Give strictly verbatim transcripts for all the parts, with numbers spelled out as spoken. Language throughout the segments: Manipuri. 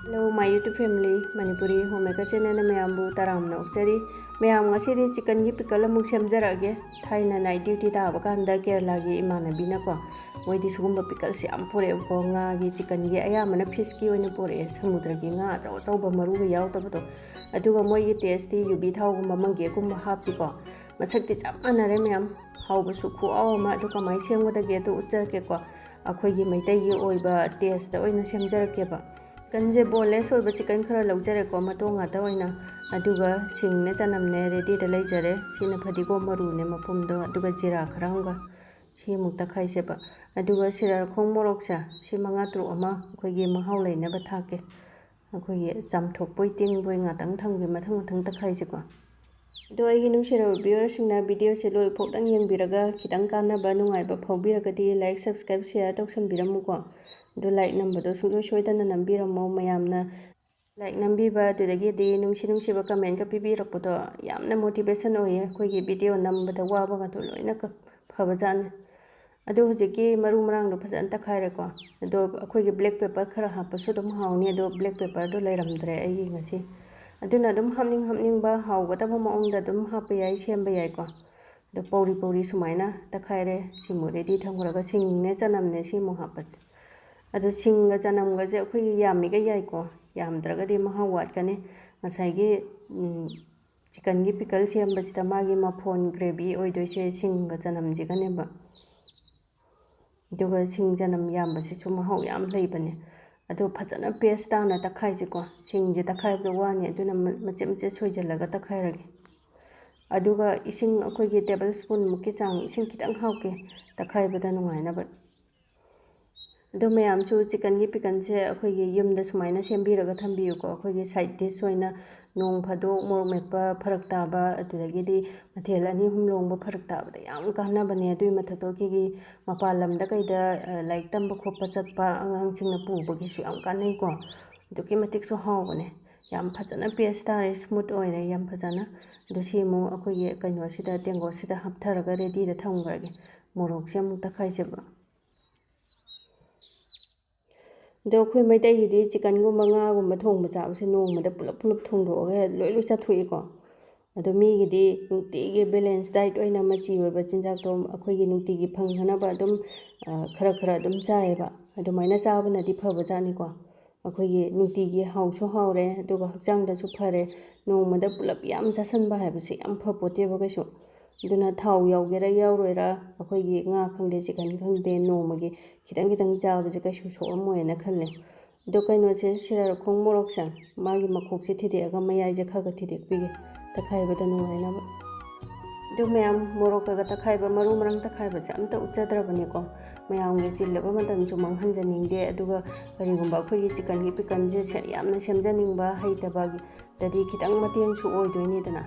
Hello, my YouTube family, Manipuri Homemaker channelꯅ ꯃꯌꯥꯝꯕꯨ ꯇꯔꯥꯝꯅ ꯑꯣꯛꯆꯔꯤ꯫ ꯃꯌꯥꯝ, ꯉꯁꯤꯗꯤ chickenꯒꯤ pickle ꯑꯃꯨꯛ ꯁꯦꯝꯖꯔꯛꯑꯒꯦ꯫ ꯊꯥꯏꯅ night duty ꯇꯥꯕ ꯀꯥꯟꯗ ꯀꯦꯔꯂꯥꯒꯤ ꯏꯃꯥꯟꯅꯕꯤꯅꯀꯣ, ꯃꯣꯏꯗꯤ ꯁꯤꯒꯨꯝꯕ pickleꯁꯦ ꯌꯥꯝ ꯄꯨꯔꯛꯑꯦꯕꯀꯣ꯫ ꯉꯥꯒꯤ, chickenꯒꯤ ꯑꯌꯥꯝꯕꯅ fishꯀꯤ ꯑꯣꯏꯅ ꯄꯨꯔꯛꯑꯦ, ꯁꯃꯨꯗ꯭ꯔꯒꯤ ꯉꯥ ꯑꯆꯧ ꯑꯆꯧꯕ ꯃꯔꯨꯒ ꯌꯥꯎꯗꯕꯗꯣ꯫ ꯑꯗꯨꯒ ꯃꯣꯏꯒꯤ tasteꯇꯤ ꯌꯨꯕꯤ ꯊꯥꯎꯒꯨꯝꯕ, ꯃꯪꯒꯦꯒꯨꯝꯕ ꯍꯥꯞꯄꯤꯀꯣ꯫ ꯃꯁꯛꯇꯤ ꯆꯞ ꯃꯥꯟꯅꯔꯦ ꯃꯌꯥꯝ꯫ ꯍꯥꯎꯕꯁꯨ ꯈꯨꯍꯥꯎ ꯑꯃ꯫ ꯑꯗꯨ ꯀꯃꯥꯏꯅ ꯁꯦꯝꯒꯗꯒꯦ ꯑꯗꯨ ꯎꯠꯆꯔꯛꯀꯦꯀꯣ꯫ ꯑꯩꯈꯣꯏꯒꯤ ꯃꯩꯇꯩꯒꯤ ꯑꯣꯏꯕ tasteꯇ ꯑꯣꯏꯅ ꯁꯦꯝꯖꯔꯛꯀꯦꯕ꯫ Chickenꯁꯦ boneless ꯑꯣꯏꯕ chicken ꯈꯔ ꯂꯧꯖꯔꯦꯀꯣ, ꯃꯇꯣꯡ ꯉꯥꯛꯇ ꯑꯣꯏꯅ꯫ ꯑꯗꯨꯒ ꯁꯤꯡꯅꯦ, ꯆꯅꯝꯅꯦ readyꯗ ꯂꯩꯖꯔꯦ꯫ ꯁꯤꯅ ꯐꯗꯤꯒꯣꯝ ꯃꯔꯨꯅꯦ, ꯃꯄꯨꯝꯗꯣ, ꯑꯗꯨꯒ ꯖꯤꯔꯥ ꯈꯔ ꯑꯃꯒ꯫ ꯁꯤ ꯑꯃꯨꯛ ꯇꯛꯈꯥꯏꯁꯦꯕ꯫ ꯑꯗꯨꯒ ꯁꯤꯔꯥꯔꯈꯣꯡ ꯃꯣꯔꯣꯛꯁꯦ, ꯁꯤ ꯃꯉꯥ ꯇꯔꯨꯛ ꯑꯃ ꯑꯩꯈꯣꯏꯒꯤ ꯃꯍꯥꯎ ꯂꯩꯅꯕ ꯊꯥꯛꯀꯦ꯫ ꯑꯩꯈꯣꯏꯒꯤ ꯆꯥꯝꯊꯣꯛꯄꯣꯏ ꯇꯤꯡꯕꯣꯏ ꯉꯥꯛꯇꯪ ꯊꯝꯒꯦ, ꯃꯊꯪ ꯃꯊꯪ ꯇꯛꯈꯥꯏꯁꯦꯀꯣ꯫ ꯑꯗꯣ ꯑꯩꯒꯤ ꯅꯨꯡꯁꯤꯔꯕ viewerꯁꯤꯡꯅ videoꯁꯦ ꯂꯣꯏꯐꯥꯎꯗꯪ ꯌꯦꯡꯕꯤꯔꯒ ꯈꯤꯇꯪ ꯀꯥꯟꯅꯕ, ꯅꯨꯡꯉꯥꯏꯕ ꯐꯥꯎꯕꯤꯔꯒꯗꯤ like, subscribe, share ꯇꯧꯁꯟꯕꯤꯔꯝꯃꯨꯀꯣ꯫ ꯑꯗꯣ like ꯅꯝꯕꯗꯣ ꯁꯨꯡꯁꯣꯏ ꯁꯣꯏꯗꯅ ꯅꯝꯕꯤꯔꯝꯃꯣ꯫ ꯃꯌꯥꯝꯅ like ꯅꯝꯕꯤꯕ, ꯑꯗꯨꯗꯒꯤꯗꯤ ꯅꯨꯡꯁꯤ ꯅꯨꯡꯁꯤꯕ commentꯀ ꯄꯤꯕꯤꯔꯛꯄꯗꯣ ꯌꯥꯝꯅ motivation ꯑꯣꯏꯌꯦ꯫ ꯑꯩꯈꯣꯏꯒꯤ video ꯅꯝꯕꯗ ꯋꯥꯕꯒꯗꯣ ꯂꯣꯏꯅ ꯀ-, ꯐꯕꯖꯥꯠꯅꯤ꯫ ꯑꯗꯣ ꯍꯧꯖꯤꯛꯀꯤ ꯃꯔꯨ ꯃꯔꯥꯡꯗꯣ ꯐꯖꯅ ꯇꯛꯈꯥꯏꯔꯦꯀꯣ꯫ ꯑꯗꯣ ꯑꯩꯈꯣꯏꯒꯤ black pepper ꯈꯔ ꯍꯥꯞꯄꯁꯨ ꯑꯗꯨꯝ ꯍꯥꯎꯅꯤ, ꯑꯗꯣ black pepperꯗꯣ ꯂꯩꯔꯝꯗ꯭ꯔꯦ ꯑꯩꯒꯤ ꯉꯁꯤ꯫ ꯑꯗꯨꯅ ꯑꯗꯨꯝ ꯍꯥꯞꯅꯤꯡ ꯍꯥꯞꯅꯤꯡꯕ ꯍꯥꯎꯒꯗꯕ ꯃꯑꯣꯡꯗ ꯑꯗꯨꯝ ꯍꯥꯞꯄ ꯌꯥꯏ, ꯁꯦꯝꯕ ꯌꯥꯏꯀꯣ꯫ ꯑꯗꯣ ꯄꯧꯔꯤ ꯄꯧꯔꯤ ꯁꯨꯃꯥꯏꯅ ꯇꯛꯈꯥꯏꯔꯦ꯫ ꯁꯤꯃꯨꯛ ready ꯊꯝꯈ꯭ꯔꯒ ꯁꯤꯡꯅꯦ, ꯆꯅꯝꯅꯦ, ꯁꯤꯃꯨꯛ ꯍꯥꯞꯄꯁꯦ꯫ ꯑꯗꯣ ꯁꯤꯡꯒ ꯆꯅꯝꯒꯁꯦ ꯑꯩꯈꯣꯏꯒꯤ ꯌꯥꯝꯃꯤꯒꯩ ꯌꯥꯏꯀꯣ, ꯌꯥꯝꯗ꯭ꯔꯒꯗꯤ ꯃꯍꯥꯎ ꯋꯥꯠꯀꯅꯤ꯫ ꯉꯁꯥꯏꯒꯤ, ꯎꯝ, chickenꯒꯤ pickle ꯁꯦꯝꯕꯁꯤꯗ ꯃꯥꯒꯤ ꯃꯐꯣꯟ gravy ꯑꯣꯏꯗꯣꯏꯁꯦ ꯁꯤꯡꯒ ꯆꯅꯝꯁꯤꯒꯅꯦꯕ꯫ ꯑꯗꯨꯒ ꯁꯤꯡ ꯆꯅꯝ ꯌꯥꯝꯕꯁꯤꯁꯨ ꯃꯍꯥꯎ ꯌꯥꯝ ꯂꯩꯕꯅꯦ꯫ ꯑꯗꯣ ꯐꯖꯅ paste ꯇꯥꯅ ꯇꯛꯈꯥꯏꯁꯤꯀꯣ꯫ ꯁꯤꯡꯁꯦ ꯇꯛꯈꯥꯏꯕꯗ ꯋꯥꯅꯤ, ꯑꯗꯨꯅ ꯃ-, ꯃꯆꯦꯠ ꯃꯆꯦꯠ ꯁꯣꯏꯖꯜꯂꯒ ꯇꯛꯈꯥꯏꯔꯒꯦ꯫ ꯑꯗꯨꯒ ꯏꯁꯤꯡ ꯑꯩꯈꯣꯏꯒꯤ table spoon ꯃꯨꯛꯀꯤ ꯆꯥꯡ ꯏꯁꯤꯡ ꯈꯤꯇꯪ ꯍꯥꯞꯀꯦ, ꯇꯛꯈꯥꯏꯕꯗ ꯅꯨꯡꯉꯥꯏꯅꯕ꯫ ꯑꯗꯣ ꯃꯌꯥꯝꯁꯨ chickenꯒꯤ pickleꯁꯦ ꯑꯩꯈꯣꯏꯒꯤ ꯌꯨꯝꯗ ꯁꯨꯃꯥꯏꯅ ꯁꯦꯝꯕꯤꯔꯒ ꯊꯝꯕꯤꯌꯨꯀꯣ꯫ ꯑꯩꯈꯣꯏꯒꯤ side dish ꯑꯣꯏꯅ ꯅꯣꯡ ꯐꯥꯗꯣꯛ ꯃꯣꯔꯣꯛ ꯃꯦꯠꯄ ꯐꯔꯛ ꯇꯥꯕ, ꯑꯗꯨꯗꯒꯤꯗꯤ ꯃꯊꯦꯜ ꯑꯅꯤ ꯑꯍꯨꯝ ꯂꯣꯡꯕ ꯐꯔꯛ ꯇꯥꯕꯗ ꯌꯥꯝ ꯀꯥꯟꯅꯕꯅꯦ꯫ ꯑꯗꯨꯒꯤ ꯃꯊꯛꯇ ꯑꯩꯈꯣꯏꯒꯤ ꯃꯄꯥꯟ ꯂꯝꯗ ꯀꯩꯗ, ꯑ, ꯂꯥꯏꯔꯤꯛ ꯇꯝꯕ ꯈꯣꯠꯄ ꯆꯠꯄ ꯑꯉꯥꯡꯁꯤꯡꯅ ꯄꯨꯕꯒꯤꯁꯨ ꯌꯥꯝ ꯀꯥꯟꯅꯩꯀꯣ꯫ ꯑꯗꯨꯛꯀꯤ ꯃꯇꯤꯛꯁꯨ ꯍꯥꯎꯕꯅꯦ꯫ ꯌꯥꯝ ꯐꯖꯅ paste ꯇꯥꯔꯦ, smooth ꯑꯣꯏꯔꯦ ꯌꯥꯝ ꯐꯖꯅ꯫ ꯑꯗꯨ ꯁꯤ ꯑꯃꯨꯛ ꯑꯩꯈꯣꯏꯒꯤ ꯀꯩꯅꯣꯁꯤꯗ, ꯇꯦꯡꯀꯣꯠꯁꯤꯗ ꯍꯥꯞꯊꯔꯒ readyꯗ ꯊꯝꯈ꯭ꯔꯒꯦ꯫ ꯃꯣꯔꯣꯛꯁꯦ ꯑꯃꯨꯛ ꯇꯛꯈꯥꯏꯁꯦꯕ꯫ ꯑꯗꯣ ꯑꯩꯈꯣꯏ ꯃꯩꯇꯩꯒꯤꯗꯤ ꯆꯤꯛꯀꯟꯒꯨꯝꯕ ꯉꯥꯒꯨꯝꯕ ꯊꯣꯡꯕ ꯆꯥꯕꯁꯦ ꯅꯣꯡꯃꯗ ꯄꯨꯂꯞ ꯄꯨꯂꯞ ꯊꯣꯡꯗꯣꯛꯑꯒ ꯂꯣꯏ ꯂꯣꯏ ꯆꯥꯊꯣꯛꯏꯀꯣ꯫ ꯑꯗꯣ ꯃꯤꯒꯤꯗꯤ ꯅꯨꯡꯇꯤꯒꯤ balance diet ꯑꯣꯏꯅ ꯃꯆꯤ ꯑꯣꯏꯕ ꯆꯤꯟꯖꯥꯛꯇꯣ ꯑꯩꯈꯣꯏꯒꯤ ꯅꯨꯡꯇꯤꯒꯤ ꯐꯪꯅꯅꯕ ꯑꯗꯨꯝ, ꯑ, ꯈꯔ ꯈꯔ ꯑꯗꯨꯝ ꯆꯥꯏꯌꯦꯕ꯫ ꯑꯗꯨꯃꯥꯏꯅ ꯆꯥꯕꯅꯗꯤ ꯐꯕꯖꯥꯠꯅꯤꯀꯣ꯫ ꯑꯩꯈꯣꯏꯒꯤ ꯅꯨꯡꯇꯤꯒꯤ ꯍꯥꯎꯁꯨ ꯍꯥꯎꯔꯦ, ꯑꯗꯨꯒ ꯍꯛꯆꯥꯡꯗꯁꯨ ꯐꯔꯦ꯫ ꯅꯣꯡꯃꯗ ꯄꯨꯂꯞ ꯌꯥꯝ ꯆꯥꯁꯟꯕ ꯍꯥꯏꯕꯁꯦ ꯌꯥꯝ ꯐꯄꯣꯠꯇꯦꯕ ꯀꯩꯁꯨ꯫ ꯑꯗꯨꯅ ꯊꯥꯎ ꯌꯥꯎꯒꯦꯔꯥ ꯌꯥꯎꯔꯣꯏꯔꯥ, ꯑꯩꯈꯣꯏꯒꯤ ꯉꯥ ꯈꯪꯗꯦ, ꯆꯤꯛꯀꯟ ꯈꯪꯗꯦ, ꯅꯣꯡꯃꯒꯤ ꯈꯤꯇꯪ ꯈꯤꯇꯪ ꯆꯥꯕꯁꯦ ꯀꯩꯁꯨ ꯁꯣꯛꯑꯝꯃꯣꯏꯅ ꯈꯜꯂꯦ꯫ ꯑꯗꯣ ꯀꯩꯅꯣꯁꯦ, ꯁꯤꯔꯥꯔꯈꯣꯡ ꯃꯣꯔꯣꯛꯁꯦ, ꯃꯥꯒꯤ ꯃꯈꯣꯛꯁꯦ ꯊꯤꯗꯦꯛꯑꯒ ꯃꯌꯥꯏꯁꯦ ꯈꯔ ꯈꯔ ꯊꯤꯗꯦꯛꯄꯤꯒꯦ, ꯇꯛꯈꯥꯏꯕꯗ ꯅꯨꯡꯉꯥꯏꯅꯕ꯫ ꯑꯗꯨ ꯃꯌꯥꯝ, ꯃꯣꯔꯣꯛꯀꯒ ꯇꯛꯈꯥꯏꯕ, ꯃꯔꯨ ꯃꯔꯥꯡ ꯇꯛꯈꯥꯏꯕꯁꯦ ꯑꯝꯇ ꯎꯠꯆꯗ꯭ꯔꯕꯅꯤꯀꯣ꯫ ꯃꯌꯥꯝꯒꯤ ꯆꯤꯜꯂꯕ ꯃꯇꯝꯁꯨ ꯃꯥꯡꯍꯟꯖꯅꯤꯡꯗꯦ꯫ ꯑꯗꯨꯒ ꯀꯔꯤꯒꯨꯝꯕ ꯑꯩꯈꯣꯏꯒꯤ ꯆꯤꯛꯀꯟꯒꯤ ꯄꯤꯀꯜꯁꯦ ꯁꯦ-, ꯌꯥꯝꯅ ꯁꯦꯝꯖꯅꯤꯡꯕ ꯍꯩꯇꯕꯗꯗꯤ ꯈꯤꯇꯪ ꯃꯇꯦꯡꯁꯨ ꯑꯣꯏꯗꯣꯏꯅꯤꯗꯅ꯫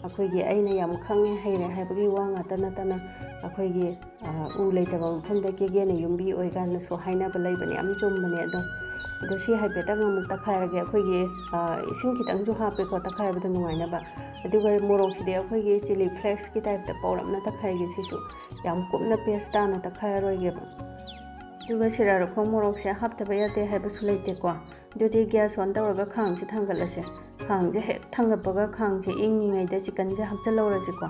ꯑꯩꯈꯣꯏꯒꯤ ꯑꯩꯅ ꯌꯥꯝ ꯈꯪꯉꯦ ꯍꯩꯔꯦ ꯍꯥꯏꯕꯒꯤ ꯋꯥ ꯉꯥꯛꯇ ꯅꯠꯇꯅ, ꯑꯩꯈꯣꯏꯒꯤ, ꯑ, ꯎ ꯂꯩꯇꯕ ꯃꯐꯝꯗ ꯀꯦꯒꯦꯅ ꯌꯨꯝꯕꯤ ꯑꯣꯏ ꯀꯥꯏꯅꯁꯨ ꯍꯥꯏꯅꯕ ꯂꯩꯕꯅꯦ, ꯌꯥꯝ ꯆꯨꯝꯕꯅꯦ ꯑꯗꯣ꯫ ꯑꯗꯣ ꯁꯤ ꯍꯥꯏꯐꯦꯠꯇꯪ ꯑꯃꯨꯛ ꯇꯛꯈꯥꯏꯔꯒꯦ꯫ ꯑꯩꯈꯣꯏꯒꯤ, ꯑ, ꯏꯁꯤꯡ ꯈꯤꯇꯪꯁꯨ ꯍꯥꯞꯄꯦꯀꯣ, ꯇꯛꯈꯥꯏꯕꯗ ꯅꯨꯡꯉꯥꯏꯅꯕ꯫ ꯑꯗꯨꯒ ꯃꯣꯔꯣꯛꯁꯤꯗꯤ ꯑꯩꯈꯣꯏꯒꯤ chilli flakesꯀꯤ typeꯇ ꯄꯧꯔꯞꯅ ꯇꯛꯈꯥꯏꯒꯦ ꯁꯤꯁꯨ꯫ ꯌꯥꯝ ꯀꯨꯞꯅ paste ꯇꯥꯅ ꯇꯛꯈꯥꯏꯔꯔꯣꯏꯒꯦꯕ꯫ ꯑꯗꯨꯒ ꯁꯤꯔꯥꯔꯈꯣꯡ ꯃꯣꯔꯣꯛꯁꯦ ꯍꯥꯞꯇꯕ ꯌꯥꯗꯦ ꯍꯥꯏꯕꯁꯨ ꯂꯩꯇꯦꯀꯣ꯫ ꯑꯗꯨꯗꯤ gas on ꯇꯧꯔꯒ ꯈꯥꯡꯁꯦ ꯊꯥꯡꯒꯠꯂꯁꯦ꯫ ꯈꯥꯡꯁꯦ ꯍꯦꯛ ꯊꯥꯡꯒꯠꯄꯒ ꯈꯥꯡꯁꯦ ꯏꯪꯉꯤꯉꯩꯗ chickenꯁꯦ ꯍꯥꯞꯆꯤꯜꯍꯧꯔꯁꯤꯀꯣ꯫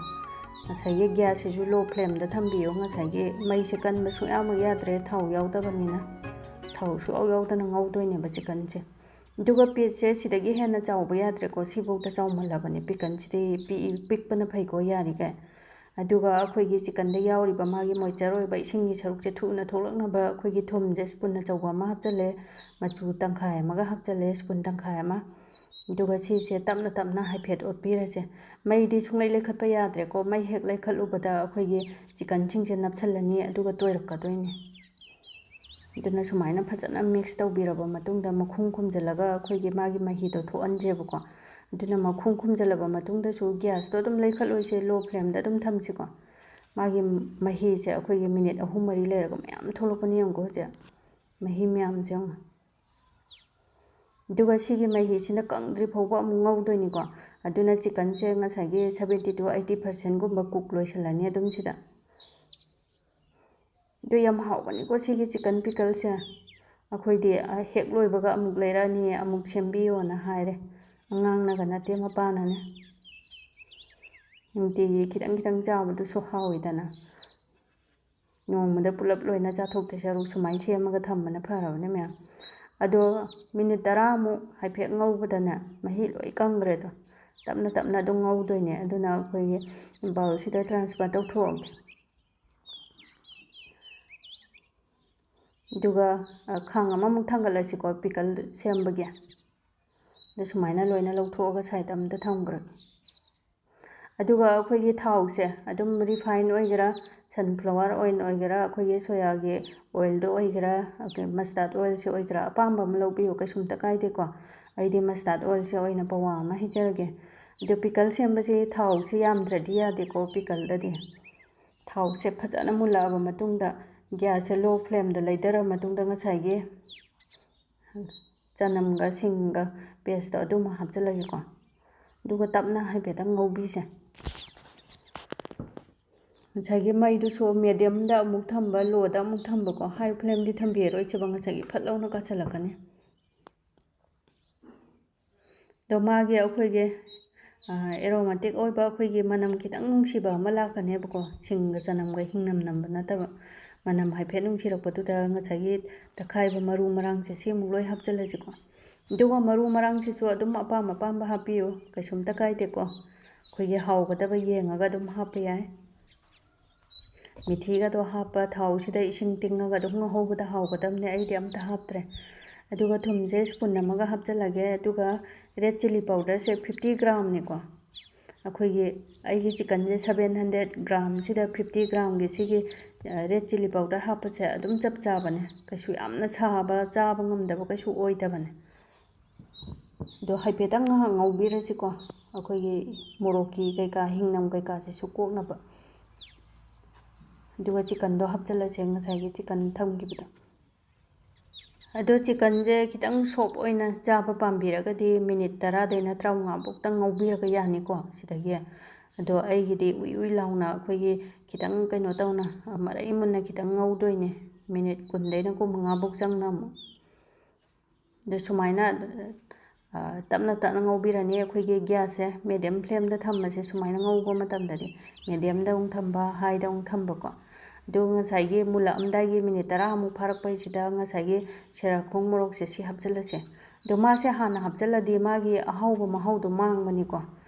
ꯉꯁꯥꯏꯒꯤ gasꯁꯤꯁꯨ low flameꯗ ꯊꯝꯕꯤꯌꯨ꯫ ꯉꯁꯥꯏꯒꯤ ꯃꯩꯁꯦ ꯀꯟꯕ ꯁꯨꯡꯌꯥꯃꯛ ꯌꯥꯗ꯭ꯔꯦ, ꯊꯥꯎ ꯌꯥꯎꯗꯕꯅꯤꯅ꯫ ꯊꯥꯎ ꯁꯨꯡꯌꯥꯎ ꯌꯥꯎꯗꯅ ꯉꯧꯗꯣꯏꯅꯦꯕ chickenꯁꯦ꯫ ꯑꯗꯨꯒ pieceꯁꯦ ꯁꯤꯗꯒꯤ ꯍꯦꯟꯅ ꯆꯥꯎꯕ ꯌꯥꯗ꯭ꯔꯦꯀꯣ꯫ ꯁꯤꯐꯧꯗ ꯆꯥꯎꯃꯜꯂꯕꯅꯤ꯫ Pickleꯁꯤꯗꯤ ꯄꯤꯛꯏ-, ꯄꯤꯛꯄꯅ ꯐꯩꯀꯣ ꯌꯥꯔꯤꯈꯩ꯫ ꯑꯗꯨꯒ ꯑꯩꯈꯣꯏꯒꯤ chickenꯗ ꯌꯥꯎꯔꯤꯕ ꯃꯥꯒꯤ moisture ꯑꯣꯏꯕ ꯏꯁꯤꯡꯒꯤ ꯁꯔꯨꯛꯁꯦ ꯊꯨꯅ ꯊꯣꯛꯂꯛꯅꯕ ꯑꯩꯈꯣꯏꯒꯤ ꯊꯨꯝꯁꯦ spoon ꯑꯆꯧꯕ ꯑꯃ ꯍꯥꯞꯆꯜꯂꯦ, ꯃꯆꯨ ꯇꯪꯈꯥꯏ ꯑꯃꯒ ꯍꯥꯞꯆꯜꯂꯦ, spoon ꯇꯪꯈꯥꯏ ꯑꯃ꯫ ꯑꯗꯨꯒ ꯁꯤꯁꯦ ꯇꯞꯅ ꯇꯞꯅ ꯍꯥꯏꯐꯦꯠ ꯑꯣꯠꯄꯤꯔꯁꯦ꯫ ꯃꯩꯗꯤ ꯁꯨꯡꯂꯩ ꯂꯩꯈꯠꯄ ꯌꯥꯗ꯭ꯔꯦꯀꯣ꯫ ꯃꯩ ꯍꯦꯛ ꯂꯩꯈꯠꯂꯨꯕꯗ ꯑꯩꯈꯣꯏꯒꯤ chickenꯁꯤꯡꯁꯦ ꯅꯞꯁꯜꯂꯅꯤ, ꯑꯗꯨꯒ ꯇꯣꯏꯔꯛꯀꯗꯣꯏꯅꯦ꯫ ꯑꯗꯨꯅ ꯁꯨꯃꯥꯏꯅ ꯐꯖꯅ mix ꯇꯧꯕꯤꯔꯕ ꯃꯇꯨꯡꯗ ꯃꯈꯨꯝ ꯈꯨꯝꯖꯤꯜꯂꯒ ꯑꯩꯈꯣꯏꯒꯤ ꯃꯥꯒꯤ ꯃꯍꯤꯗꯣ ꯊꯣꯛꯍꯟꯁꯦꯕꯀꯣ꯫ ꯑꯗꯨꯅ ꯃꯈꯨꯝ ꯈꯨꯝꯖꯤꯜꯂꯕ ꯃꯇꯨꯡꯗꯁꯨ gasꯇꯣ ꯑꯗꯨꯝ ꯂꯩꯈꯠꯂꯣꯏꯁꯦ, low flameꯗ ꯑꯗꯨꯝ ꯊꯝꯁꯤꯀꯣ꯫ ꯃꯥꯒꯤ ꯃꯍꯤꯁꯦ ꯑꯩꯈꯣꯏꯒꯤ minute ꯑꯍꯨꯝ ꯃꯔꯤ ꯂꯩꯔꯒ ꯃꯌꯥꯝ ꯊꯣꯛꯂꯛꯄꯅꯤ ꯌꯦꯡꯉꯨꯀꯣ ꯍꯧꯖꯤꯛ꯫ ꯃꯍꯤ ꯃꯌꯥꯝꯁꯦ ꯌꯦꯡꯉꯨ꯫ ꯑꯗꯨꯒ ꯁꯤꯒꯤ ꯃꯍꯤꯁꯤꯅ ꯀꯪꯗ꯭ꯔꯤ ꯐꯥꯎꯕ ꯑꯃꯨꯛ ꯉꯧꯗꯣꯏꯅꯤꯀꯣ꯫ ꯑꯗꯨꯅ chickenꯁꯦ ꯉꯁꯥꯏꯒꯤ seventy to eighty percentꯒꯨꯝꯕ cook ꯂꯣꯏꯁꯤꯜꯂꯅꯤ ꯑꯗꯨꯝ ꯁꯤꯗ꯫ ꯑꯗꯨ ꯌꯥꯝ ꯍꯥꯎꯕꯅꯤꯀꯣ ꯁꯤꯒꯤ chicken pickleꯁꯦ꯫ ꯑꯩꯈꯣꯏꯗꯤ ꯍꯦꯛ ꯂꯣꯏꯕꯒ ꯑꯃꯨꯛ ꯂꯩꯔꯛꯑꯅꯤ, ꯑꯃꯨꯛ ꯁꯦꯝꯕꯤꯌꯣꯅ ꯍꯥꯏꯔꯦ꯫ ꯑꯉꯥꯡꯅꯒ ꯅꯠꯇꯦ, ꯃꯄꯥꯅꯅꯦ꯫ ꯅꯨꯡꯇꯤꯒꯤ ꯈꯤꯇꯪ ꯈꯤꯇꯪ ꯆꯥꯕꯗꯨꯁꯨ ꯍꯥꯎꯋꯤꯗꯅ꯫ ꯅꯣꯡꯃꯗ ꯄꯨꯂꯞ ꯂꯣꯏꯅ ꯆꯥꯊꯣꯛꯇꯣꯏ ꯁꯔꯨꯛ ꯁꯨꯃꯥꯏꯅ ꯁꯦꯝꯃꯒ ꯊꯝꯕꯅ ꯐꯔꯕꯅꯦ ꯃꯌꯥꯝ꯫ ꯑꯗꯣ ꯃꯤꯅꯤꯠ ꯇꯔꯥꯃꯨꯛ ꯍꯥꯏꯐꯦꯠ ꯉꯧꯕꯗꯅꯦ, ꯃꯍꯤ ꯂꯣꯏ ꯀꯪꯈ꯭ꯔꯦꯗꯣ꯫ ꯇꯞꯅ ꯇꯞꯅ ꯑꯗꯨꯝ ꯉꯧꯗꯣꯏꯅꯦ꯫ ꯑꯗꯨꯅ ꯑꯩꯈꯣꯏꯒꯤ ꯕꯥꯎꯜꯁꯤꯗ ꯇ꯭ꯔꯥꯟꯁꯐꯔ ꯇꯧꯊꯣꯛꯑꯒꯦ꯫ ꯑꯗꯨꯒ ꯈꯥꯡ ꯑꯃꯃꯨꯛ ꯊꯥꯡꯒꯠꯂꯁꯤꯀꯣ, ꯄꯤꯀꯜ ꯁꯦꯝꯕꯒꯤ꯫ ꯑꯗꯨ ꯁꯨꯃꯥꯏꯅ ꯂꯣꯏꯅ ꯂꯧꯊꯣꯛꯑꯒ ꯁꯥꯏꯠ ꯑꯃꯗ ꯊꯝꯈ꯭ꯔꯒꯦ꯫ ꯑꯗꯨꯒ ꯑꯩꯈꯣꯏꯒꯤ ꯊꯥꯎꯁꯦ ꯑꯗꯨꯝ ꯔꯤꯐꯥꯏꯟ ꯑꯣꯏꯒꯦꯔꯥ, ꯁꯟꯐ꯭ꯂꯥꯋꯔ ꯑꯣꯏꯜ ꯑꯣꯏꯒꯦꯔꯥ, ꯑꯩꯈꯣꯏꯒꯤ ꯁꯣꯌꯥꯒꯤ ꯑꯣꯏꯜꯗꯣ ꯑꯣꯏꯒꯦꯔꯥ, ꯃꯁꯇꯥꯔꯗ ꯑꯣꯏꯜꯁꯦ ꯑꯣꯏꯒꯦꯔꯥ, ꯑꯄꯥꯝꯕ ꯑꯃ ꯂꯧꯕꯤꯌꯨ, ꯀꯩꯁꯨꯝꯇ ꯀꯥꯏꯗꯦꯀꯣ꯫ ꯑꯩꯗꯤ ꯃꯁꯇꯥꯔꯗ ꯑꯣꯏꯜꯁꯦ ꯑꯣꯏꯅ ꯄꯋꯥ ꯑꯃ ꯍꯩꯖꯔꯒꯦ꯫ ꯑꯗꯣ ꯄꯤꯀꯜ ꯁꯦꯝꯕꯁꯦ ꯊꯥꯎꯁꯦ ꯌꯥꯝꯗ꯭ꯔꯗꯤ ꯌꯥꯗꯦꯀꯣ ꯄꯤꯀꯜꯗꯗꯤ꯫ ꯊꯥꯎꯁꯦ ꯐꯖꯅ ꯃꯨꯜꯂꯛꯑꯕ ꯃꯇꯨꯡꯗ, ꯒ꯭ꯌꯥꯁꯁꯦ ꯂꯣ ꯐ꯭ꯂꯦꯝꯗ ꯂꯩꯊꯔꯕ ꯃꯇꯨꯡꯗ, ꯉꯁꯥꯏꯒꯤ ꯆꯅꯝꯒ ꯁꯤꯡꯒ ꯄꯦꯁꯇꯣ ꯑꯗꯨꯃ ꯍꯥꯞꯆꯤꯜꯂꯒꯦꯀꯣ꯫ ꯑꯗꯨꯒ ꯇꯞꯅ ꯍꯥꯏꯐꯦꯠꯇꯪ ꯉꯧꯕꯤꯁꯦ꯫ ꯉꯁꯥꯏꯒꯤ ꯃꯩꯗꯨꯁꯨ ꯃꯦꯗꯤꯌꯝꯗ ꯑꯃꯨꯛ ꯊꯝꯕ, ꯂꯣꯗ ꯑꯃꯨꯛ ꯊꯝꯕꯀꯣ, ꯍꯥꯏ ꯐ꯭ꯂꯦꯝꯗꯤ ꯊꯝꯕꯤꯔꯔꯣꯏꯁꯦꯕ, ꯉꯁꯥꯏꯒꯤ ꯐꯠ ꯂꯥꯎꯅ ꯀꯥꯁꯜꯂꯛꯀꯅꯤ꯫ ꯑꯗꯣ ꯃꯥꯒꯤ ꯑꯩꯈꯣꯏꯒꯤ ꯑꯦꯔꯣꯃꯥꯇꯤꯛ ꯑꯣꯏꯕ, ꯑꯩꯈꯣꯏꯒꯤ ꯃꯅꯝ ꯈꯤꯇꯪ ꯅꯨꯡꯁꯤꯕ ꯑꯃ ꯂꯥꯛꯀꯅꯦꯕꯀꯣ, ꯁꯤꯡꯒ ꯆꯅꯝꯒ ꯍꯤꯡꯅꯝ ꯅꯝꯕ ꯅꯠꯇꯕ꯫ ꯃꯅꯝ ꯍꯥꯏꯐꯦꯠ ꯅꯨꯡꯁꯤꯔꯛꯄꯗꯨꯗ ꯉꯁꯥꯏꯒꯤ ꯇꯛꯈꯥꯏꯕ ꯃꯔꯨ ꯃꯔꯥꯡꯁꯦ ꯁꯤꯃꯨꯛ ꯂꯣꯏ ꯍꯥꯞꯆꯤꯜꯂꯁꯤꯀꯣ꯫ ꯑꯗꯨꯒ ꯃꯔꯨ ꯃꯔꯥꯡꯁꯤꯁꯨ ꯑꯗꯨꯝ ꯑꯄꯥꯝ ꯑꯄꯥꯝꯕ ꯍꯥꯞꯄꯤꯌꯨ, ꯀꯩꯁꯨꯝꯇ ꯀꯥꯏꯗꯦꯀꯣ꯫ ꯑꯩꯈꯣꯏꯒꯤ ꯍꯥꯎꯒꯗꯕ ꯌꯦꯡꯉꯒ ꯑꯗꯨꯝ ꯍꯥꯞꯄ ꯌꯥꯏ꯫ ꯃꯤꯊꯤꯒꯗꯣ ꯍꯥꯞꯄ, ꯊꯥꯎꯁꯤꯗ ꯏꯁꯤꯡ ꯇꯤꯡꯉꯒ ꯑꯗꯨꯝ ꯉꯧꯍꯧꯕꯗ ꯍꯥꯎꯒꯗꯕꯅꯦ꯫ ꯑꯩꯗꯤ ꯑꯝꯇ ꯍꯥꯞꯇ꯭ꯔꯦ꯫ ꯑꯗꯨꯒ ꯊꯨꯝꯁꯦ ꯁ꯭ꯄꯨꯟ ꯑꯃꯒ ꯍꯥꯞꯆꯤꯜꯂꯒꯦ꯫ ꯑꯗꯨꯒ ꯔꯦꯗ ꯆꯤꯂꯤ ꯄꯥꯎꯗꯔꯁꯦ ꯐꯤꯐꯇꯤ ꯒ꯭ꯔꯥꯝꯅꯤꯀꯣ꯫ ꯑꯩꯈꯣꯏꯒꯤ, ꯑꯩꯒꯤ ꯆꯤꯛꯀꯟꯁꯦ ꯁꯚꯦꯟ ꯍꯟꯗ꯭ꯔꯦꯗ ꯒ꯭ꯔꯥꯝꯁꯤꯗ ꯐꯤꯐꯇꯤ ꯒ꯭ꯔꯥꯝꯒꯤ ꯁꯤꯒꯤ ꯔꯦꯗ ꯆꯤꯂꯤ ꯄꯥꯎꯗꯔ ꯍꯥꯞꯄꯁꯦ ꯑꯗꯨꯝ ꯆꯞ ꯆꯥꯕꯅꯦ꯫ ꯀꯩꯁꯨ ꯌꯥꯝꯅ ꯁꯥꯕ, ꯆꯥꯕ ꯉꯝꯗꯕ ꯀꯩꯁꯨ ꯑꯣꯏꯗꯕꯅꯦ꯫ ꯑꯗꯣ ꯍꯥꯏꯐꯦꯠꯇꯪ ꯉꯥꯏꯍꯥꯛ ꯉꯧꯕꯤꯔꯁꯤꯀꯣ, ꯑꯩꯈꯣꯏꯒꯤ ꯃꯣꯔꯣꯛꯀꯤ ꯀꯩꯀꯥ, ꯍꯤꯡꯅꯝ ꯀꯩꯀꯥꯁꯤꯁꯨ ꯀꯣꯛꯅꯕ꯫ ꯑꯗꯨꯒ ꯆꯤꯛꯀꯟꯗꯣ ꯍꯥꯞꯆꯤꯜꯂꯁꯦ, ꯉꯁꯥꯏꯒꯤ ꯆꯤꯛꯀꯟ ꯊꯝꯈꯤꯕꯗꯣ꯫ ꯑꯗꯣ ꯆꯤꯛꯀꯟꯁꯦ ꯈꯤꯇꯪ ꯁꯣꯞ ꯑꯣꯏꯅ ꯆꯥꯕ ꯄꯥꯝꯕꯤꯔꯒꯗꯤ ꯃꯤꯅꯤꯠ ꯇꯔꯥꯗꯩꯅ ꯇꯔꯥꯃꯉꯥ ꯐꯥꯎꯇꯪ ꯉꯧꯕꯤꯔꯒ ꯌꯥꯅꯤꯀꯣ ꯁꯤꯗꯒꯤ꯫ ꯑꯗꯣ ꯑꯩꯒꯤꯗꯤ ꯎꯏ ꯎꯏ ꯂꯥꯎꯅ ꯑꯩꯈꯣꯏꯒꯤ ꯈꯤꯇꯪ ꯀꯩꯅꯣ ꯇꯧꯅ, ꯃꯔꯩ ꯃꯨꯟꯅ ꯈꯤꯇꯪ ꯉꯧꯗꯣꯏꯅꯦ꯫ ꯃꯤꯅꯤꯠ ꯀꯨꯟꯗꯩꯅ ꯀꯨꯟꯃꯉꯥꯐꯧ ꯆꯪꯅ ꯑꯃꯨꯛ꯫ ꯑꯗꯨ ꯁꯨꯃꯥꯏꯅ, ꯑ, ꯇꯞꯅ ꯇꯞꯅ ꯉꯧꯕꯤꯔꯅꯤ꯫ ꯑꯩꯈꯣꯏꯒꯤ gas ꯁꯦ medium flame ꯗ ꯊꯝꯃꯁꯦ꯫ ꯁꯨꯃꯥꯏꯅ ꯉꯧꯕ ꯃꯇꯝꯗꯗꯤ medium ꯗ ꯑꯃꯨꯛ ꯊꯝꯕ, high ꯗ ꯑꯃꯨꯛ ꯊꯝꯕꯀꯣ꯫ ꯑꯗꯨ ꯉꯁꯥꯏꯒꯤ ꯃꯨꯜꯂꯛꯑꯝꯗꯥꯏꯒꯤ ꯃꯤꯅꯤꯠ ꯇꯔꯥꯃꯨꯛ ꯐꯥꯔꯛꯄꯩꯁꯤꯗ ꯉꯁꯥꯏꯒꯤ ꯁꯤꯔꯥꯈꯣꯡ ꯃꯣꯔꯣꯛꯁꯦ ꯁꯤ ꯍꯥꯞꯆꯤꯜꯂꯁꯦ꯫ ꯑꯗꯣ ꯃꯥꯁꯦ ꯍꯥꯟꯅ ꯍꯥꯞꯆꯤꯜꯂꯗꯤ ꯃꯥꯒꯤ ꯑꯍꯥꯎꯕ ꯃꯍꯥꯎꯗꯣ ꯃꯥꯡꯕꯅꯤꯀꯣ꯫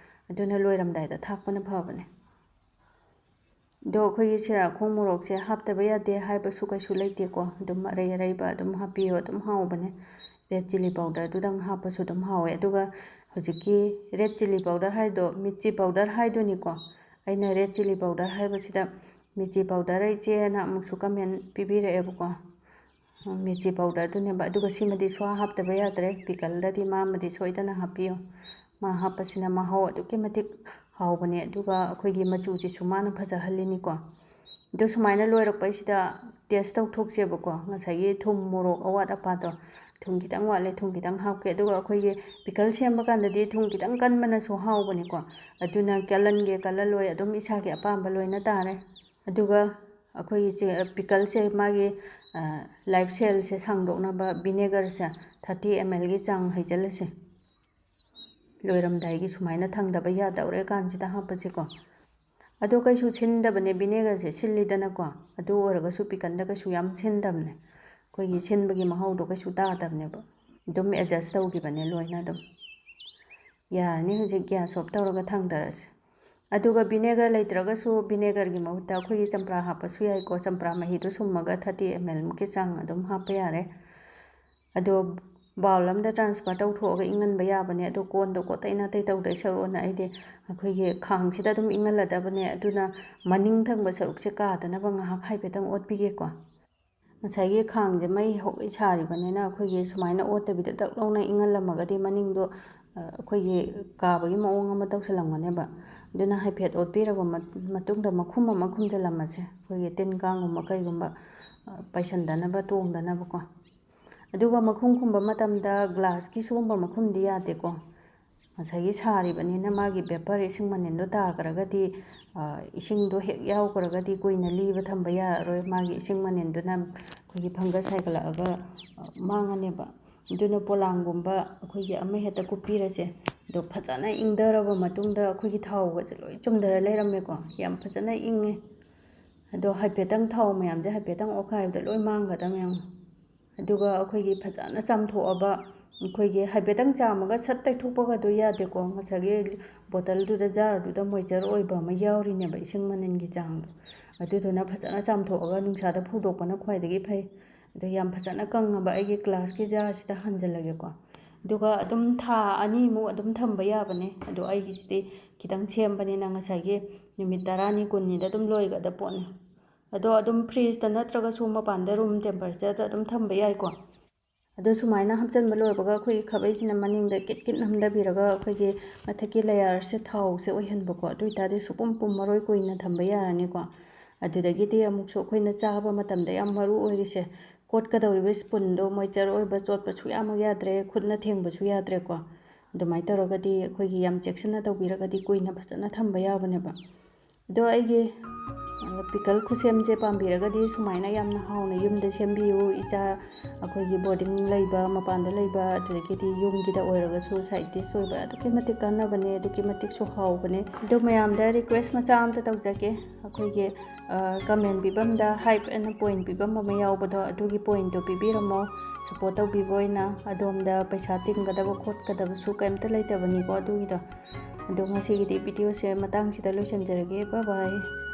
ꯑꯗꯨꯅ ꯂꯣꯏꯔꯝꯗꯥꯏꯗ ꯊꯥꯛꯄꯅ ꯐꯕꯅꯦ꯫ ꯑꯗꯣ ꯑꯩꯈꯣꯏꯒꯤ ꯁꯤꯔꯥꯈꯣꯡ ꯃꯣꯔꯣꯛꯁꯦ ꯍꯥꯞꯇꯕ ꯌꯥꯗꯦ ꯍꯥꯏꯕꯁꯨ ꯀꯩꯁꯨ ꯂꯩꯇꯦꯀꯣ꯫ ꯑꯗꯨꯝ ꯑꯔꯩ ꯑꯔꯩꯕ ꯑꯗꯨꯝ ꯍꯥꯞꯄꯤꯌꯣ, ꯑꯗꯨꯝ ꯍꯥꯎꯕꯅꯦ꯫ Red chilli powder ꯗꯨꯗꯪ ꯍꯥꯞꯄꯁꯨ ꯑꯗꯨꯝ ꯍꯥꯎꯋꯦ꯫ ꯑꯗꯨꯒ ꯍꯧꯖꯤꯛꯀꯤ red chilli powder ꯍꯥꯏꯗꯣ, ꯃꯤꯔꯆꯤ powder ꯍꯥꯏꯗꯨꯅꯤꯀꯣ꯫ ꯑꯩꯅ red chilli powder ꯍꯥꯏꯕꯁꯤꯗ ꯃꯤꯔꯆꯤ powder ꯏꯆꯦꯅ ꯑꯃꯨꯛꯁꯨ comment ꯄꯤꯕꯤꯔꯛꯑꯦꯕꯀꯣ꯫ ꯃꯤꯔꯆꯤ powder ꯗꯨꯅꯦꯕ꯫ ꯑꯗꯨꯒ ꯁꯤꯃꯗꯤ ꯁꯨꯡꯍꯥꯞ ꯍꯥꯞꯇꯕ ꯌꯥꯗ꯭ꯔꯦ꯫ Pickle ꯗꯗꯤ ꯃꯥꯃꯗꯤ ꯁꯣꯏꯗꯅ ꯍꯥꯞꯄꯤꯌꯨ꯫ ꯃꯥ ꯍꯥꯞꯄꯁꯤꯅ ꯃꯍꯥꯎ ꯑꯗꯨꯛꯀꯤ ꯃꯇꯤꯛ ꯍꯥꯎꯕꯅꯦ꯫ ꯑꯗꯨꯒ ꯑꯩꯈꯣꯏꯒꯤ ꯃꯆꯨꯁꯤꯁꯨ ꯃꯥꯅ ꯐꯖꯍꯜꯂꯤꯅꯤꯀꯣ꯫ ꯑꯗꯨ ꯁꯨꯃꯥꯏꯅ ꯂꯣꯏꯔꯛꯄꯩꯁꯤꯗ taste ꯇꯧꯊꯣꯛꯁꯦꯕꯀꯣ꯫ ꯉꯁꯥꯏꯒꯤ ꯊꯨꯝ, ꯃꯣꯔꯣꯛ, ꯑꯋꯥꯠ ꯑꯄꯥꯗꯣ꯫ ꯊꯨꯝ ꯈꯤꯇꯪ ꯋꯥꯠꯂꯦ, ꯊꯨꯝ ꯈꯤꯇꯪ ꯍꯥꯞꯀꯦ꯫ ꯑꯗꯨꯒ ꯑꯩꯈꯣꯏꯒꯤ pickle ꯁꯦꯝꯕ ꯀꯥꯟꯗꯗꯤ ꯊꯨꯝ ꯈꯤꯇꯪ ꯀꯟꯕꯅꯁꯨ ꯍꯥꯎꯕꯅꯤꯀꯣ꯫ ꯑꯗꯨꯅ ꯀꯜꯍꯟꯒꯦ ꯀꯜꯍꯜꯂꯣꯏ ꯑꯗꯨꯝ ꯏꯁꯥꯒꯤ ꯑꯄꯥꯝꯕ ꯂꯣꯏꯅ ꯇꯥꯔꯦ꯫ ꯑꯗꯨꯒ ꯑꯩꯈꯣꯏꯒꯤ ꯆꯦ-, pickle ꯁꯦ ꯃꯥꯒꯤ, ꯑ, life shell ꯁꯦ ꯁꯥꯡꯗꯣꯛꯅꯕ vinegar ꯁꯦ thirty ml ꯒꯤ ꯆꯥꯡ ꯍꯩꯖꯤꯜꯂꯁꯦ꯫ ꯂꯣꯏꯔꯝꯗꯥꯏꯒꯤ ꯁꯨꯃꯥꯏꯅ ꯊꯥꯡꯗꯕ ꯌꯥꯗꯧꯔꯦ ꯀꯥꯟꯁꯤꯗ ꯍꯥꯞꯄꯁꯦꯀꯣ꯫ ꯑꯗꯣ ꯀꯩꯁꯨ ꯁꯤꯟꯗꯕꯅꯦ vinegar ꯁꯦ, ꯁꯤꯜꯂꯤꯗꯅꯀꯣ꯫ ꯑꯗꯨ ꯑꯣꯏꯔꯒꯁꯨ pickle ꯗ ꯀꯩꯁꯨ ꯌꯥꯝ ꯁꯤꯟꯗꯕꯅꯦ꯫ ꯑꯩꯈꯣꯏꯒꯤ ꯁꯤꯟꯕꯒꯤ ꯃꯍꯥꯎꯗꯣ ꯀꯩꯁꯨ ꯇꯥꯗꯕꯅꯦꯕ꯫ ꯑꯗꯨꯝ adjust ꯇꯧꯈꯤꯕꯅꯦ ꯂꯣꯏꯅ ꯑꯗꯨꯝ꯫ ꯌꯥꯔꯅꯤ, ꯍꯧꯖꯤꯛ gas off ꯇꯧꯔꯒ ꯊꯥꯡꯗꯔꯁꯦ꯫ ꯑꯗꯨꯒ vinegar ꯂꯩꯇ꯭ꯔꯒꯁꯨ vinegar ꯒꯤ ꯃꯍꯨꯠꯇ ꯑꯩꯈꯣꯏꯒꯤ ꯆꯝꯄ꯭ꯔꯥ ꯍꯥꯞꯄꯁꯨ ꯌꯥꯏꯀꯣ꯫ ꯆꯝꯄ꯭ꯔꯥ ꯃꯍꯤꯗꯣ ꯁꯨꯝꯃꯒ thirty ml ꯃꯨꯛꯀꯤ ꯆꯥꯡ ꯑꯗꯨꯝ ꯍꯥꯞꯄ ꯌꯥꯔꯦ꯫ ꯑꯗꯣ bowl ꯑꯃꯗ transfer ꯇꯧꯊꯣꯛꯑꯒ ꯏꯪꯍꯟꯕ ꯌꯥꯕꯅꯦ꯫ ꯑꯗꯣ ꯀꯣꯟꯗꯣ ꯀꯣꯠꯇꯩ ꯅꯥꯇꯩ ꯇꯧꯗꯣꯏ ꯁꯔꯨꯛ ꯑꯣꯏꯅ ꯑꯩꯗꯤ ꯑꯩꯈꯣꯏꯒꯤ ꯈꯥꯡꯁꯤꯗ ꯑꯗꯨꯝ ꯏꯪꯍꯜꯂꯗꯕꯅꯦ꯫ ꯑꯗꯨꯅ ꯃꯅꯤꯡ ꯊꯪꯕ ꯁꯔꯨꯛꯁꯦ ꯀꯥꯗꯅꯕ ꯉꯥꯏꯍꯥꯛ ꯍꯥꯏꯐꯦꯠꯇꯪ ꯑꯣꯠꯄꯤꯒꯦꯀꯣ꯫ ꯉꯁꯥꯏꯒꯤ ꯈꯥꯡꯁꯦ ꯃꯩ ꯍꯧꯒꯩ ꯁꯥꯔꯤꯕꯅꯤꯅ ꯑꯩꯈꯣꯏꯒꯤ ꯁꯨꯃꯥꯏꯅ ꯑꯣꯠꯇꯕꯤꯗ ꯗꯛ ꯂꯥꯎꯅ ꯏꯪꯍꯜꯂꯝꯃꯒꯗꯤ ꯃꯅꯤꯡꯗꯣ, ꯑ, ꯑꯩꯈꯣꯏꯒꯤ ꯀꯥꯕꯒꯤ ꯃꯑꯣꯡ ꯑꯃ ꯇꯧꯁꯜꯂꯝꯒꯅꯦꯕ꯫ ꯑꯗꯨꯅ ꯍꯥꯏꯐꯦꯠ ꯑꯣꯠꯄꯤꯔꯕ ꯃꯠ-, ꯃꯇꯨꯡꯗ ꯃꯈꯨꯝ ꯑꯃ ꯈꯨꯝꯖꯤꯜꯂꯝꯃꯁꯦ, ꯑꯩꯈꯣꯏꯒꯤ ꯇꯤꯟ ꯀꯥꯡꯒꯨꯝꯕ ꯀꯩꯒꯨꯝꯕ, ꯑ, ꯄꯥꯏꯁꯟꯗꯅꯕ, ꯇꯣꯡꯗꯅꯕꯀꯣ꯫ ꯑꯗꯨꯒ ꯃꯈꯨꯝ ꯈꯨꯝꯕ ꯃꯇꯝꯗ glass ꯀꯤ ꯁꯤꯒꯨꯝꯕ ꯃꯈꯨꯝꯗꯤ ꯌꯥꯗꯦꯀꯣ꯫ ꯉꯁꯥꯏꯒꯤ ꯁꯥꯔꯤꯕꯅꯤꯅ ꯃꯥꯒꯤ ꯕꯦꯄꯔ ꯏꯁꯤꯡ ꯃꯅꯤꯟꯗꯣ ꯇꯥꯈ꯭ꯔꯒꯗꯤ, ꯑ, ꯏꯁꯤꯡꯗꯣ ꯍꯦꯛ ꯌꯥꯎꯈ꯭ꯔꯒꯗꯤ ꯀꯨꯏꯅ ꯂꯤꯕ ꯊꯝꯕ ꯌꯥꯔꯔꯣꯏ꯫ ꯃꯥꯒꯤ ꯏꯁꯤꯡ ꯃꯅꯤꯟꯗꯨꯅ ꯑꯩꯈꯣꯏꯒꯤ ꯐꯪꯒꯁ ꯍꯥꯏꯒꯠꯂꯛꯑꯒ, ꯑ, ꯃꯥꯡꯉꯅꯦꯕ꯫ ꯑꯗꯨꯅ ꯄꯣꯂꯥꯡꯒꯨꯝꯕ ꯑꯩꯈꯣꯏꯒꯤ ꯑꯃ ꯍꯦꯛꯇ ꯀꯨꯞꯄꯤꯔꯁꯦ꯫ ꯑꯗꯣ ꯐꯖꯅ ꯏꯪꯊꯔꯕ ꯃꯇꯨꯡꯗ ꯑꯩꯈꯣꯏꯒꯤ ꯊꯥꯎꯒꯁꯦ ꯂꯣꯏ ꯆꯨꯝꯊꯔ ꯂꯩꯔꯝꯃꯦꯀꯣ꯫ ꯌꯥꯝ ꯐꯖꯅ ꯏꯪꯉꯦ꯫ ꯑꯗꯣ ꯍꯥꯏꯐꯦꯠꯇꯪ ꯊꯥꯎ ꯃꯌꯥꯝꯁꯦ ꯍꯥꯏꯐꯦꯠꯇꯪ ꯑꯣꯠꯈꯥꯏꯕꯗ ꯂꯣꯏ ꯃꯥꯡꯒꯗꯕꯅꯦ ꯌꯦꯡꯉꯣ꯫ ꯑꯗꯨꯒ ꯑꯩꯈꯣꯏꯒꯤ ꯐꯖꯅ ꯆꯥꯝꯊꯣꯛꯑꯕ, ꯑꯩꯈꯣꯏꯒꯤ ꯍꯥꯏꯐꯦꯠꯇꯪ ꯆꯥꯝꯃꯒ ꯁꯠ ꯇꯩꯊꯣꯛꯄꯒꯗꯣ ꯌꯥꯗꯦꯀꯣ꯫ ꯉꯁꯥꯏꯒꯤ ꯕꯣꯇꯜꯗꯨꯗ, ꯖꯥꯔꯗꯨꯗ ꯃꯣꯏꯆꯔ ꯑꯣꯏꯕ ꯑꯃ ꯌꯥꯎꯔꯤꯅꯦꯕ, ꯏꯁꯤꯡ ꯃꯅꯤꯟꯒꯤ ꯆꯥꯡꯗꯣ꯫ ꯑꯗꯨꯗꯨꯅ ꯐꯖꯅ ꯆꯥꯝꯊꯣꯛꯑꯒ ꯅꯨꯡꯁꯥꯗ ꯐꯧꯗꯣꯛꯄꯅ ꯈ꯭ꯋꯥꯏꯗꯒꯤ ꯐꯩ꯫ ꯑꯗꯣ ꯌꯥꯝ ꯐꯖꯅ ꯀꯪꯉꯕ ꯑꯩꯒꯤ ꯒ꯭ꯂꯥꯁꯀꯤ ꯖꯥꯔꯁꯤꯗ ꯍꯥꯟꯖꯜꯂꯒꯦꯀꯣ꯫ ꯑꯗꯨꯒ ꯑꯗꯨꯝ ꯊꯥ ꯑꯅꯤꯃꯨꯛ ꯑꯗꯨꯝ ꯊꯝꯕ ꯌꯥꯕꯅꯦ꯫ ꯑꯗꯣ ꯑꯩꯒꯤꯁꯤꯗꯤ ꯈꯤꯇꯪ ꯁꯦꯝꯕꯅꯤꯅ ꯉꯁꯥꯏꯒꯤ ꯅꯨꯃꯤꯠ ꯇꯔꯥꯅꯤ ꯀꯨꯟꯅꯤꯗ ꯑꯗꯨꯝ ꯂꯣꯏꯒꯗꯕ ꯄꯣꯠꯅꯤ꯫ ꯑꯗꯣ ꯑꯗꯨꯝ ꯐ꯭ꯔꯤꯖꯇ ꯅꯠꯇ꯭ꯔꯒꯁꯨ ꯃꯄꯥꯟꯗ ꯔꯨꯝ ꯇꯦꯝꯄꯔꯦꯆꯔꯗ ꯑꯗꯨꯝ ꯊꯝꯕ ꯌꯥꯏꯀꯣ꯫ ꯑꯗꯣ ꯁꯨꯃꯥꯏꯅ ꯍꯥꯞꯆꯤꯟꯕ ꯂꯣꯏꯕꯒ ꯑꯩꯈꯣꯏꯒꯤ ꯈꯥꯕꯩꯁꯤꯅ ꯃꯅꯤꯡꯗ ꯀꯤꯠ ꯀꯤꯠ ꯅꯝꯊꯕꯤꯔꯒ ꯑꯩꯈꯣꯏꯒꯤ ꯃꯊꯛꯀꯤ ꯂꯦꯌꯔꯁꯦ ꯊꯥꯎꯁꯦ ꯑꯣꯏꯍꯟꯕꯀꯣ꯫ ꯑꯗꯨ ꯑꯣꯏꯇꯥꯔꯗꯤ ꯁꯨꯄꯨꯝ ꯄꯨꯝꯃꯔꯣꯏ, ꯀꯨꯏꯅ ꯊꯝꯕ ꯌꯥꯔꯅꯤꯀꯣ꯫ ꯑꯗꯨꯗꯒꯤꯗꯤ ꯑꯃꯨꯛꯁꯨ ꯑꯩꯈꯣꯏꯅ ꯆꯥꯕ ꯃꯇꯝꯗ ꯌꯥꯝ ꯃꯔꯨ ꯑꯣꯏꯔꯤꯁꯦ, ꯀꯣꯠꯀꯗꯧꯔꯤꯕ ꯁ꯭ꯄꯨꯟꯗꯣ ꯃꯣꯏꯆꯔ ꯑꯣꯏꯕ ꯆꯣꯠꯄ ꯁꯨꯛꯌꯥꯃꯛ ꯌꯥꯗ꯭ꯔꯦ, ꯈꯨꯠꯅ ꯊꯦꯡꯕꯁꯨ ꯌꯥꯗ꯭ꯔꯦꯀꯣ꯫ ꯑꯗꯨꯃꯥꯏꯅ ꯇꯧꯔꯒꯗꯤ ꯑꯩꯈꯣꯏꯒꯤ ꯌꯥꯝ ꯆꯦꯛꯁꯤꯟꯅ ꯇꯧꯕꯤꯔꯒꯗꯤ ꯀꯨꯏꯅ ꯐꯖꯅ ꯊꯝꯕ ꯌꯥꯕꯅꯦꯕ꯫ ꯑꯗꯣ ꯑꯩꯒꯤ, ꯑ, ꯄꯤꯀꯜ ꯈꯨꯁꯦꯝꯁꯦ ꯄꯥꯝꯕꯤꯔꯒꯗꯤ ꯁꯨꯃꯥꯏꯅ ꯌꯥꯝꯅ ꯍꯥꯎꯅ ꯌꯨꯝꯗ ꯁꯦꯝꯕꯤꯌꯨ꯫ ꯏꯆꯥ ꯑꯩꯈꯣꯏꯒꯤ ꯕꯣꯔꯗꯤꯡ ꯂꯩꯕ, ꯃꯄꯥꯟꯗ ꯂꯩꯕ, ꯑꯗꯨꯗꯒꯤꯗꯤ ꯌꯨꯝꯒꯤꯗ ꯑꯣꯏꯔꯒꯁꯨ ꯁꯥꯏꯠ ꯗꯤꯁ ꯑꯣꯏꯕ ꯑꯗꯨꯛꯀꯤ ꯃꯇꯤꯛ ꯀꯥꯟꯅꯕꯅꯦ, ꯑꯗꯨꯛꯀꯤ ꯃꯇꯤꯛꯁꯨ ꯍꯥꯎꯕꯅꯦ꯫ ꯑꯗꯣ ꯃꯌꯥꯝꯗ ꯔꯤꯀ꯭ꯋꯦꯁ ꯃꯆꯥ ꯑꯃꯇ ꯇꯧꯖꯒꯦ, ꯑꯩꯈꯣꯏꯒꯤ, ꯑ, ꯀꯃꯦꯟ ꯄꯤꯐꯝꯗ ꯍꯥꯏꯞ ꯑꯅ ꯄꯣꯏꯟ ꯄꯤꯐꯝ ꯑꯃ ꯌꯥꯎꯕꯗꯣ, ꯑꯗꯨꯒꯤ ꯄꯣꯏꯟꯗꯣ ꯄꯤꯕꯤꯔꯝꯃꯣ꯫ ꯁꯞꯄꯣꯔꯠ ꯇꯧꯕꯤꯕ ꯑꯣꯏꯅ ꯑꯗꯣꯝꯗ ꯄꯩꯁꯥ ꯇꯤꯡꯒꯗꯕ ꯈꯣꯠꯀꯗꯕꯁꯨ ꯀꯩꯝꯇ ꯂꯩꯇꯕꯅꯤꯀꯣ ꯑꯗꯨꯒꯤꯗꯣ꯫ ꯑꯗꯣ ꯉꯁꯤꯒꯤꯗꯤ ꯚꯤꯗꯤꯑꯣꯁꯦ ꯃꯇꯥꯡꯁꯤꯗ ꯂꯣꯏꯁꯤꯟꯖꯔꯒꯦ꯫ ꯕꯥꯏ ꯕꯥꯏ꯫